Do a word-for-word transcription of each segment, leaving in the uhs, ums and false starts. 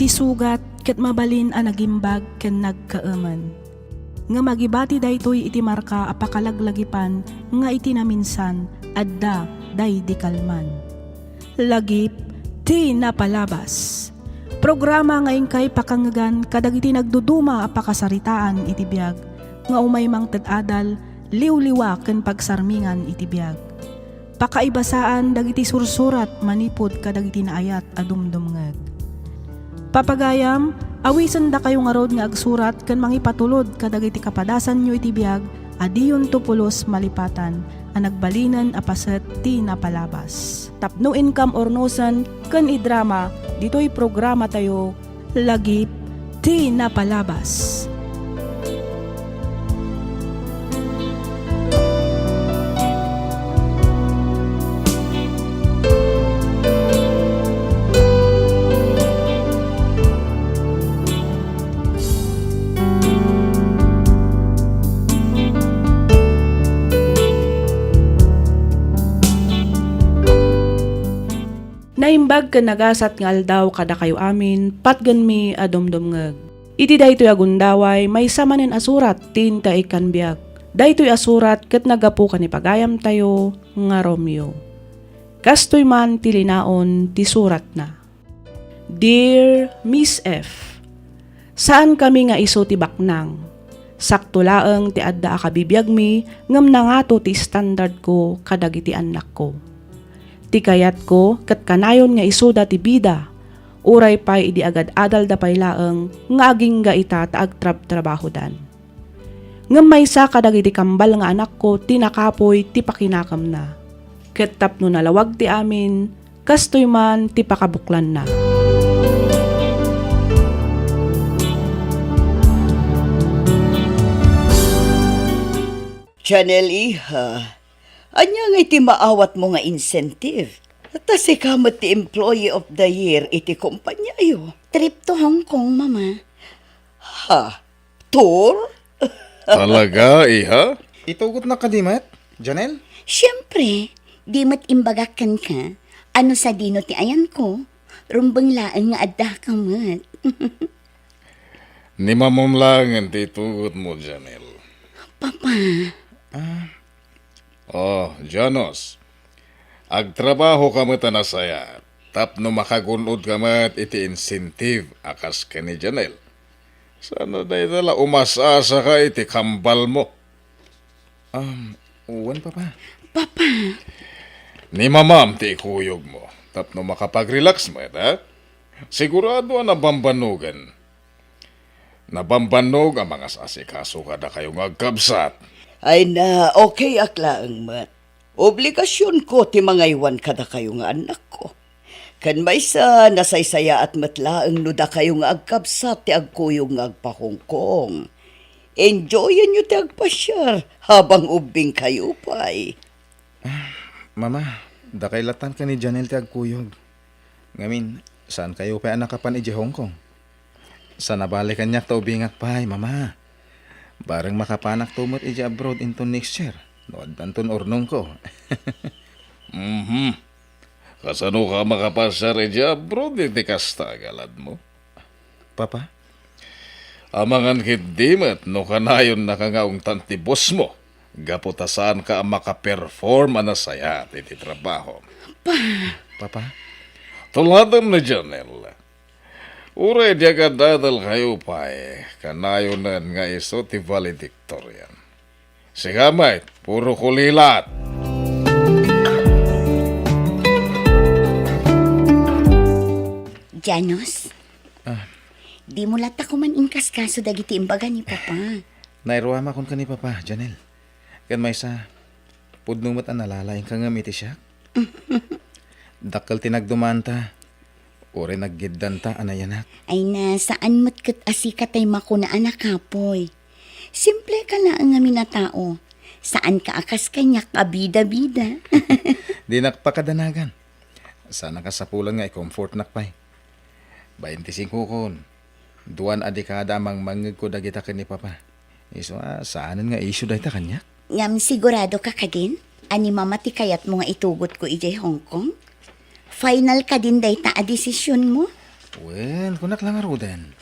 Ti sugat ket mabalin a nagimbag ken nagkaemen. Ngem agibati daytoy iti marka a pakalaglagipan nga iti naminsan, adda daydi kalman. Lagip ti napalabas. Programa nga inkay pakangngegan kadagiti nagduduma a pakasaritaan iti biag nga umay mangted adal, liwliwa ken pagsarmingan iti biag. Pakaibasaan dagiti sursurat manipud kadagiti naayat a dumdumngeg. Papagayam, awisendakayo ngarud nga agsurat ken mangipatulod kadagiti kapadasanyo iti biag a diyonto pulos malipatan a nagbalinen a paset ti napalabas. Tapno inkam urnosen ken idrama ditoy programatayo, Lagip ti Napalabas. Naimbag ken nagasat nga aldaw kadakayo amin, patgenmi a dumdumngeg. Iti daytoy a gundaway, maysa manen a surat ti inka ikkan biag. Daytoy a surat ket naggapu ken ni pagayamtayo nga Romeo. Kastoy man ti linaon ti suratna. Dear Miss F, saankami nga isu ti baknang. Sakto laeng ti adda a kabibiagmi ngem nangato ti standardko kadagiti annakko. Ti kayatko ket kanayon nga isuda ti bida, uray pay idi agad-adalda pay laeng nga agingga ita ta agtrabtrabahodan. Ngem maysa kadagiti kambal nga anakko ti nakapuy ti pakinakemna. Ket tapno nalawag ti amin, kastoy man ti pakabuklanna. Janelle, iha, ania ngay ti maawatmo nga incentive? Ta sika met ti Employee of the Year iti kompaniayo. Trip to Hong Kong, Mama. Ha? Tour? Talaga, iha? Itugotna kadi met, Janelle? Siempre, di met imbagak kenka, ano sadino ti ayanko, rumbeng laeng nga addaka met. Ni mamam laengen ti itugotmo, Janelle. Papa. Ah. Oh, Janos. Agtrabahoka met a nasayaat tapno makagun-odka met iti incentive a kas ken ni Janelle. Saan a dayta la umas-asaka iti kambalmo. Um, wen, Papa. Papa. Ni mamam ti ikuyogmo tapno makapag-relax met, ha? Sigurado a nabambannogan. Nabambannog a mangas-asikaso kadakayo nga agkabsat. Ay na, okay ak laeng met. Obligasionko ti mangaywan kadakayo nga annakko. Ken maysa, nasaysayaat met laeng no dakayo nga agkabsat ti agkuyog nga agpa-Hong Kong. Enjoyenyo ti agpasiar habang ubbingkayo pay. Ah, Mama, dakay latta ken ni Janelle ti agkuyog. Ngamin, saankayo pay a nakapan idiay Hong Kong? Sa nabali kaniak ta ubingak pay, Mama. Bareng makapanakto met idiay abroad inton next year, no addanton urnongko. Mhm. Kasanoka makapasiar idiay abroad iti kasta a galadmo? Papa? Amangan ketdi met no kanayonnaka nga ungtan ti bossmo, gapu ta saanka a makaperform a nasayaat iti trabaho. Pa. Papa? Tulatem ni Janelle. Uray di agad-adalkayo pay, kanayonen nga isu ti valedictorian. Sika met, puro kulilat. Janos? Ah. Dimo latta koman inkaskaso dagiti imbaga ni Papa. Nairuamakon ken ni Papa, Janelle. Ken maysa, pudno met a nalalaingka ngem iti siak. Dakkel ti nagdumanta, uray naggiddanta a nayanak. Ay na, saan met ket a sika tay makuna a nakapuy. Simpleka laeng ngamin a tao. Saanka a kas kaniak a bida-bida. Dinak pakadanagan. Saannak a sapulan nga i-comfortnak pay. Bainti singkokon. Duan a dekada a mangmangngegko dagita ken ni Papa. Isu a, saanen nga isyu dayta kaniak. Ngem siguradoka kadin a ni Mama ti kayatmo nga itugotko idiay Hong Kong? Final kadin dayta a desisionmo? Wen, kunak la ngaruden.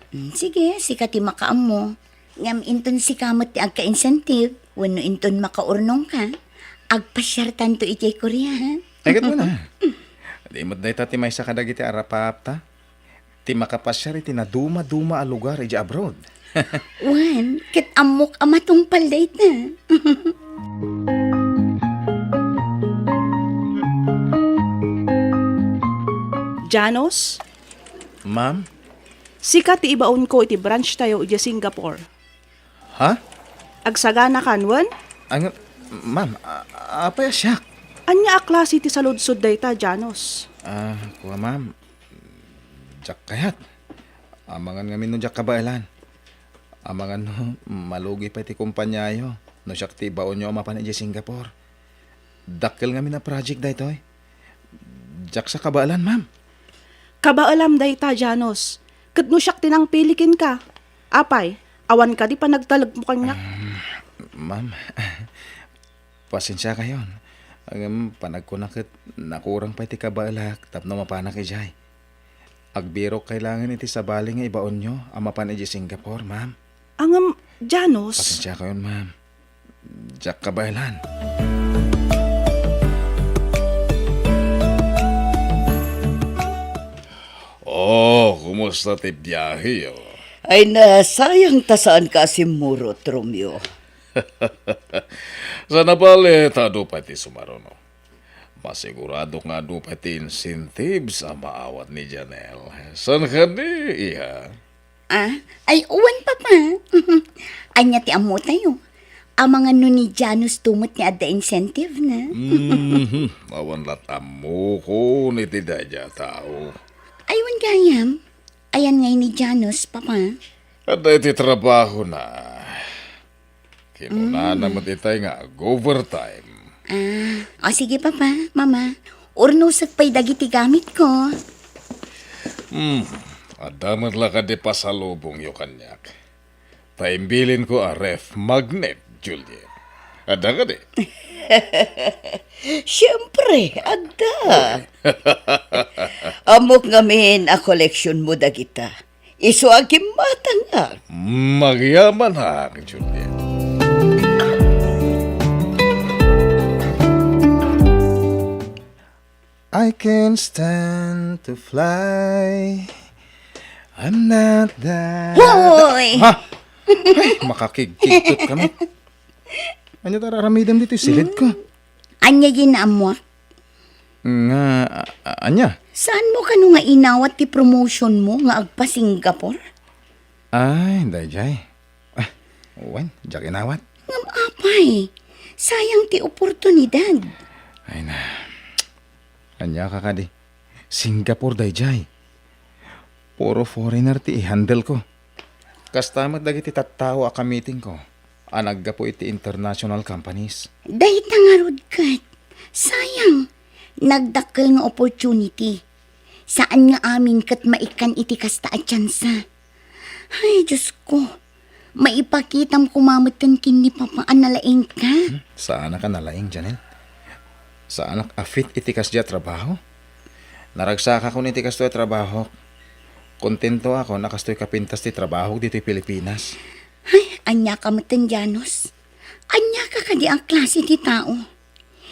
Mm, sige, sika ti makaammo. Ngem inton sika met ti agka-incentive, wenno inton makaurnongka, agpasiartanto idiay Korea, ha? Ay, ket wen, ha? Di met dayta ti maysa kadagiti arapaapta. Ti makapasiar iti nadumaduma a lugar idiay abroad. Wen, ket ammok a matungpal dayta. Janos, Ma'am? Sika ti ibaonko iti branch tayo idiay Singapore. Ha? Agsaganakan, wen? Ang, ma'am, a-, apay a siak? Ania a klase ti saludsod dayta, Janos? Ah, kua, ma'am. Diak kayat. Amangan ngamin no diak kabaelan. Amangan no malugi pay ti kumpaniayo no siak ti ibaonyo a mapan idiay Singapore. Dakkel ngamin a project daytoy. Diak sa kabaelan, ma'am. Kabaelam dayta, Janos. Ket no siak ti nangpili kenka, apay, awan kadi panagtalekmo kaniak? Ma'am, pasensiakayon. Ngem panagkuna ket nakurang pay ti kabaelak tapno mapanak idiay. Agbirok kailangan iti sabali nga ibaonyo a mapan idiay Singapore, ma'am. Ngem, Janos. Pasensiakayon, ma'am. Diak kabaelan. Oh, kumusta ti biaheyo? Ay na, sayang ta saanka a simmurot, Romeo. Saan a bale ta adu pay ti sumaruno. Masiguradok nga adu pay ti incentives a maawat ni Janelle. Saan kadi, iha? Ah, ay, wen, Papa. Ania ti ammotayo? Amangan no ni Janos to met ti adda incentive na. Mhm. Awan lat ammokon iti daydiay a tao. Ay, wen gayam. Ayan ngay ni Janos, Papa. Adda iti trabahona. Kinunana met itay nga ag-overtime. Ah, o sige, Papa, Mama. Urnosek pay dagiti gamitko. Hmm, adda met la kadi pasalubongyo kaniak. Ta imbilinko a ref magnet, Juliet. Adda kadi? Siempre, adda. Ammok ngamin a koleksionmo dagita. Isu a gimmatangak. Magyamanak, Juliet. I can stand to fly. I'm not that Hoy! Ha? Ay, makakigkigtot kami. Ania ta aramidem ditoy silid ko? Ania ginaammoak? Nga, a-, a-, ania? Saanmo kano nga inawat ti promotion mo nga agpa-Singapore? Ay, daydiay. Ah, wen, diak inawat. Ngem apay, sayang ti oportunidad. Ay na. Ania ka kadi? Singapore daydiay. Puro foreigner ti i-handle ko. Kasta met dagiti tattao a kamitingko a naggapu iti international companies. Dayta ngarud ket, sayang, nagdakkel nga opportunity. Saan nga amin ket maikkan iti kasta a tsansa. Ay, Diosko, maipakitam koma metten ken ni Papa a nalaingka. Hmm? Saanak a nalaing, Janelle. Saanak a fit iti kasdiay a trabaho. Naragsakakon iti kastoy a trabahok. Kontentoakon a kastoy kapintas ti trabahok ditoy Pilipinas. Ay, ania ka metten, Janos? Ania ka kadi a klase ti tao?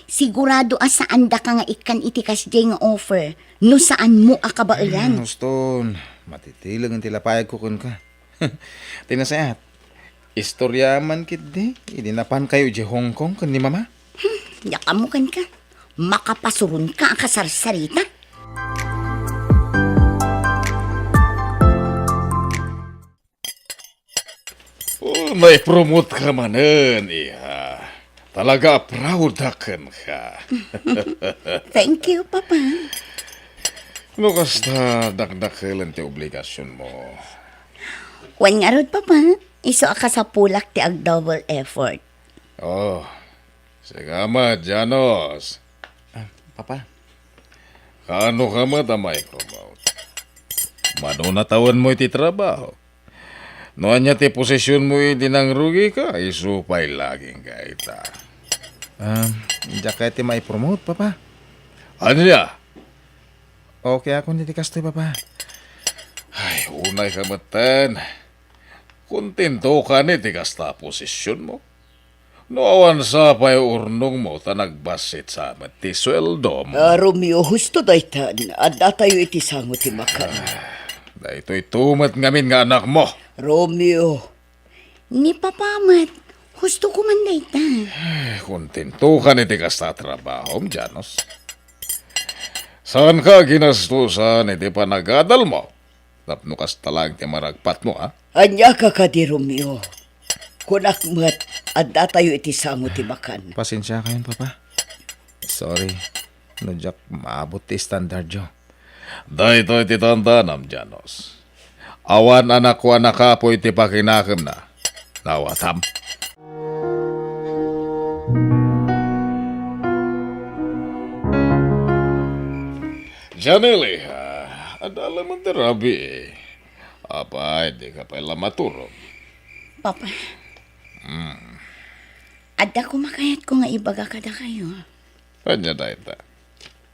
Sigurado a saandaka nga ikkan iti kasdiay nga offer no saanmo a kabaelan. Hmm, uston, matitileng ti lapayagko kenka. Ti nasayaat, istorya man ketdi idi napankayo idiay Hong Kong ken ni Mama. Hmm, diak ammo kenka. Makapasuronka a kasarsarita. Oh, naipromote ka manen, iha. Talaga a proud ak kenka. Thank you, Papa. No kasta, dakdakelen ti obligasionmo. Wen ngarud, Papa. Isu a kasapulak ti ag-double effort. Oh, sika met, Janos. Ah, Papa. Kaano ka met a maipromote? Mano natawenmo iti trabaho? No ania ti posisionmo idi nangrugika, isu pay lagingka ita. Ah, diak kayat ti maipromote, Papa. Ania? Okay ako ni ti kastoy, Papa. Ay, unay ka metten. Kontento ka ni ti kasta a posisyonmo? No awan sa pay urnongmo ta nagbassit sa met ti sueldom. Ah, Romeo, husto daytan. Addatayo iti sango ti makan. Daytoy tumet ngamin nga anakmo. Romeo. Ni Papa met, husto ko man dayta. Ay, kontento ka ni ti kasta a trabahom, Janos. Saan ka ginastusan iti panagadalmo? Tapno kasta laeng ti maragpatmo, a? Ania ka kadi, Romeo? Kunak met, addatayo iti sango ti makan. Pasensia kayon, Papa. Sorry, no diak maabot ti standardyo. Daytoy ti tantanam, Janos. Awan a nakuana kapoy ti pakinakemna. Nawatam. Janelle, ah, adda laeng ti rabii. Apay, di ka pay la maturog? Papa. Hmm. Adda koma kayatko nga ibaga kadakayo. Ania dayta?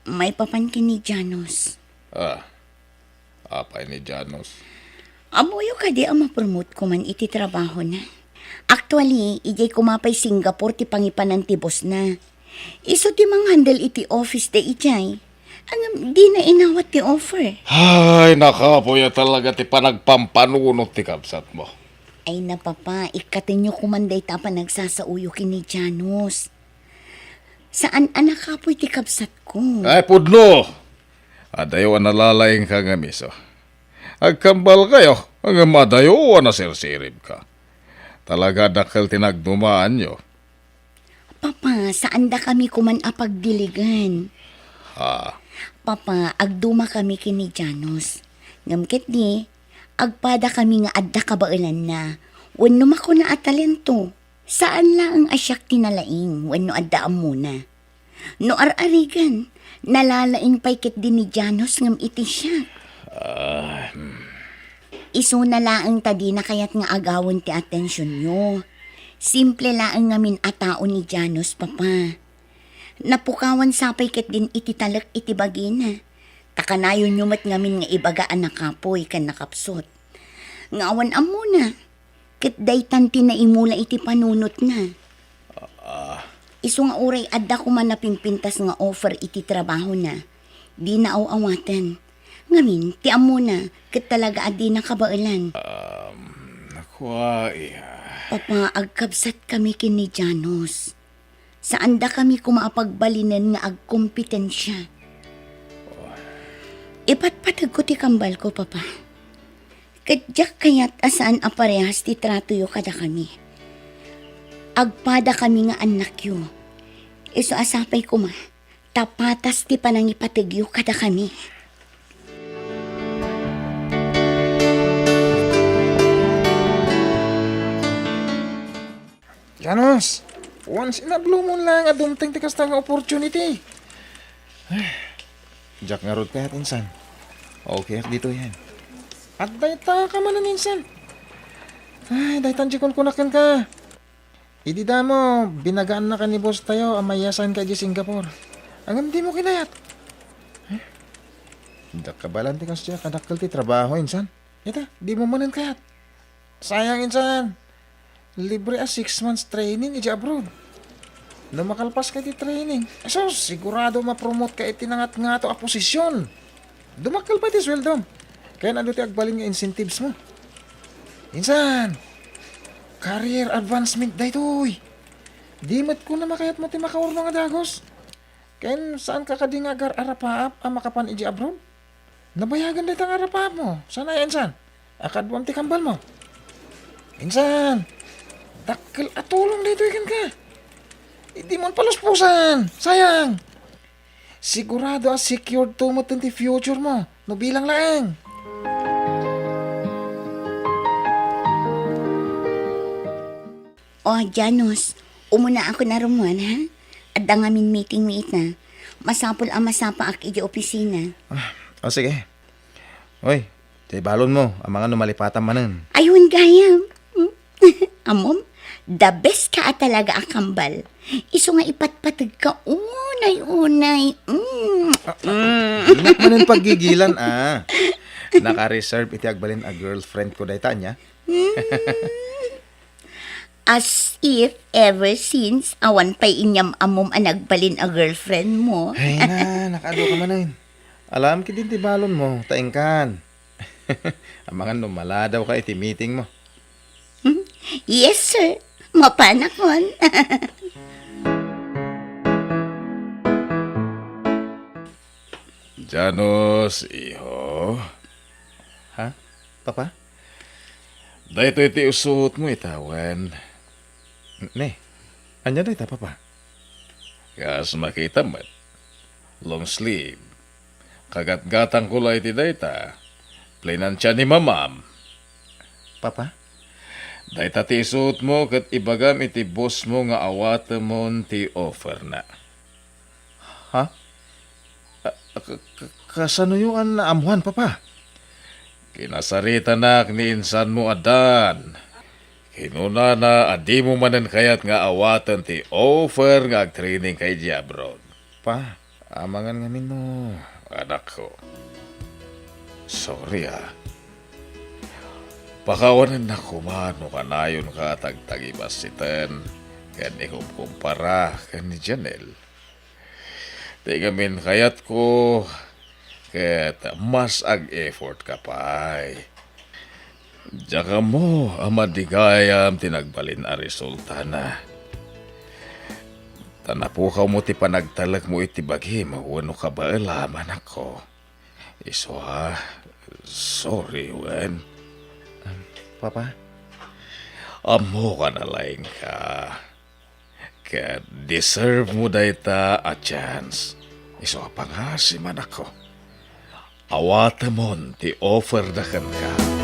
Maipapan ken ni Janos. Ah, apay ni Janos? Ammoyo kadi a ma-promote ko man iti trabahona? Actually, idiay koma pay Singapore ti pangipanan ti bossna. Isu ti manghandle iti office da idiay. Ngem dina inawat ti offer. Ay, nakapoy a talaga ti panagpampanunot ti kabsatmo. Ay na, Papa, ikkatenyo koman dayta a panagsasaoyo ken ni Janos. Saan a nakapoy ti kabsatko. Ay, pudno! Adayo a nalalaingka ngem isu. Agkambalkayo, ngem adayo a nasersiribka. Talaga a dakkel ti nagdumaanyo. Papa, saandakami koman a pagdiligen. Ha? Papa, agdumakami ken ni Janos. Ngem ketdi, agpadakami nga adda kabaelanna wenno makuna a talento. Saan laeng a siak ti nalaing wenno adda ammona. No ar-arigan, nalalaing pay ketdi ni Janos ngem iti siak. Ah, hmm. Isuna laeng ta dina kayat nga agawen ti atensionyo. Simple laeng ngamin a tao ni Janos, Papa. Napukawan sa pay ketdin iti talek iti bagina. Ta kanayonyo met ngamin nga ibaga a nakapoy ken nakapsut. Nga awan ammona, ket daytan ti naimula iti panunotna. Ah. Isu nga uray adda koma napimpintas nga offer iti trabahona, dina aw-awaten. Ngamin, ti ammona, ket talaga a dina kabaelan. Um, kua, iya. Papa, agkabsatkami ken ni Janos. Saandakami koma a pagbalinen nga agkompetensia. Ipatpategko ti kambalko, Papa. Ket diak kayat a saan a parehas ti tratoyo kadakami. Agpadakami nga annakyo. Isu a sapay koma, ta patas ti panangipategyo kadakami. Janos, once in a blue moon lang a dumteng ti kasta nga opportunity. Diak ngarud kayat, insan. Okay ak ditoyen. Adda ita ka manen, insan. Ay, daytan ti kunkunak kenka. Idi damo, binagaannaka ni boss tayo a maiyasanka idiay Singapore. Ngem dimo kinayat. Eh? Diak kabaelan ti kasdiay a kadakkel ti trabaho, insan. Ita, dimo manen kayat. Sayang, insan. Libre a six months training idiay abroad. No makalpaska iti training, sus, sigurado mapromote ka iti nangatngato a posisyon. Dumakkel pay ti sueldom. Ken adu ti agbalin nga incentives mo. Insan, career advancement daytoy. Di met kuna makayatmo ti makaurno nga dagus. Ken saanka kadi nga agar-arapaap a makapan idiay abroad? Nabayagan dayta nga arapaapmo. Saan aya, insan? A kaduam ti kambalmo. Insan, dakkel a tulong daytoy kenka. Dimo paluspusan. Sayang. Sigurado a secured to met ti future mo no bilang laeng. O, Janos, umuna ako na rummuan, ha? Adda ngamin meeting mi ita. Masapul a masapaak idiay opisina. Ah, o, sige. Oy, diay balonmo, amangan no malipatam manen. Ay, wen gayam. Ammom, the best ka a talaga a kambal. Isu nga ipatpateg ka unay-unay. Mm. Ah, ah, mm. Dinak manen paggigilan, ah. Naka-reserve iti agbalin a girlfriend ko dayta ania. Mm. As if ever since, awan pay inyam-ammom a nagbalin a girlfriend mo. Ay na, nakaadu ka manen. Alam kidin ti balon mo, ta inkan. Amangan no maladaw ka iti meeting mo. Yes, sir. Mapanakon. Janos, iho. Ha? Papa? Daytoy ti isuot mo ita wen. Ne, ania dayta, Papa? Kas makita met. Long sleeve. Kagatgatangko la iti dayta. Plinansia ni Mamam. Papa? Dayta ti isuot mo ket ibagam iti boss mo nga awatemon ti offer na. Ha? A, a, ka, ka, kasanoyo a naammoan, Papa? Kinasaritanak ni insanmo a Dan. Kinunana a dimo manen kayat nga awaten ti offer nga agtraining ka idiay abroad. Pa, amangan ngamin no, anakko. Sorry, ah. Pakawanennak koma no kanayonka a tagtagibassiten ken ikumkumpara ken ni Janelle. Ti ngamin kayatko, ket mas ag-effort ka pay. Diak ammo a madi gayam ti nagbalin a resultana. Ta napukawmo ti panagtalekmo iti bagim wenno kabaelam, anakko. Isu a, sorry wen. Papa? Ammok a nalaingka. Ket deserve mo dayta a chance. Isu a pangaasim, anakko. Awatemon ti offer da kenka.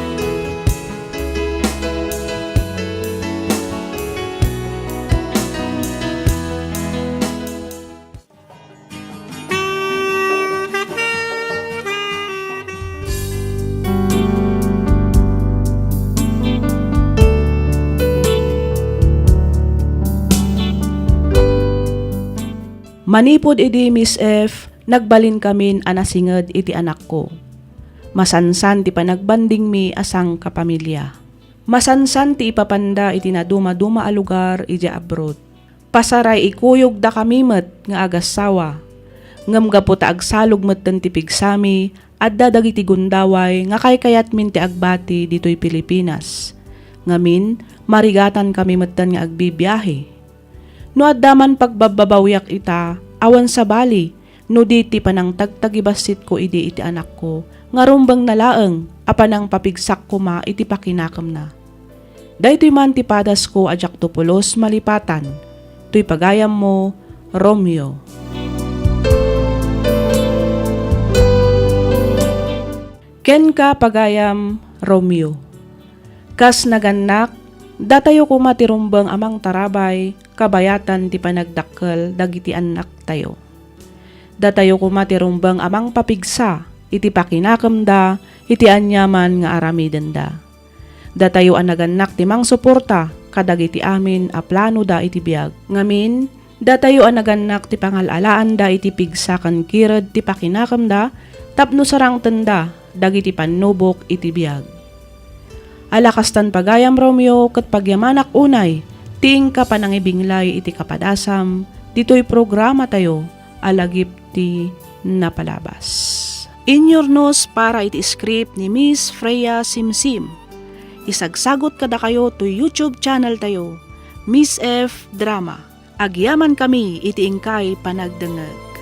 Manipud idi, Miss F, nagbalinkamin a nasinged iti anakko. Masansan ti panagbandingmi a sangkapamilia. Masansan ti ipapanda iti nadumaduma a lugar idiay abroad. Pasaray ikuyogdakami met nga agassawa. Ngem gapu ta agsalog metten ti pigsami, adda dagiti gundaway nga kaykayatmin ti agbati ditoy Pilipinas. Ngamin, marigatankami metten nga agbibiahe. No adda man pagbabbabawiak ita, awan sabali, no di ti panangtagtagibassitko idi iti anakko, nga rumbengna laeng a panangpapigsak koma iti pakinakemna. Daytoy man ti padasko a diakto pulos malipatan. Toy pagayammo, Romeo. Kenka, pagayam, Romeo. Kas nagannak, datayo koma ti rumbeng a mangtarabay, kabayatan ti panagdakkel dagiti annaktayo. Datayo koma ti rumbeng a mangpapigsa iti pakinakemda iti aniaman nga aramidenda. Datayo a nagannak ti mangsuporta kadagiti amin a planoda iti biag. Ngamin, datayo a nagannak ti pangal-alaanda iti pigsa ken kired ti pakinakemda tapno sarangtenda dagiti pannubok iti biag. Ala kastan, pagayam Romeo, ket pagyamanak unay ti inka panangibinglay iti kapadasam ditoy programatayo a Lagip ti Napalabas. Inyurnos para iti script ni Miss Freya Simsim. Isagsagot kadakayo toy YouTube channel tayo, Miss F Drama. Agyamankami iti inkay panagdengngeg.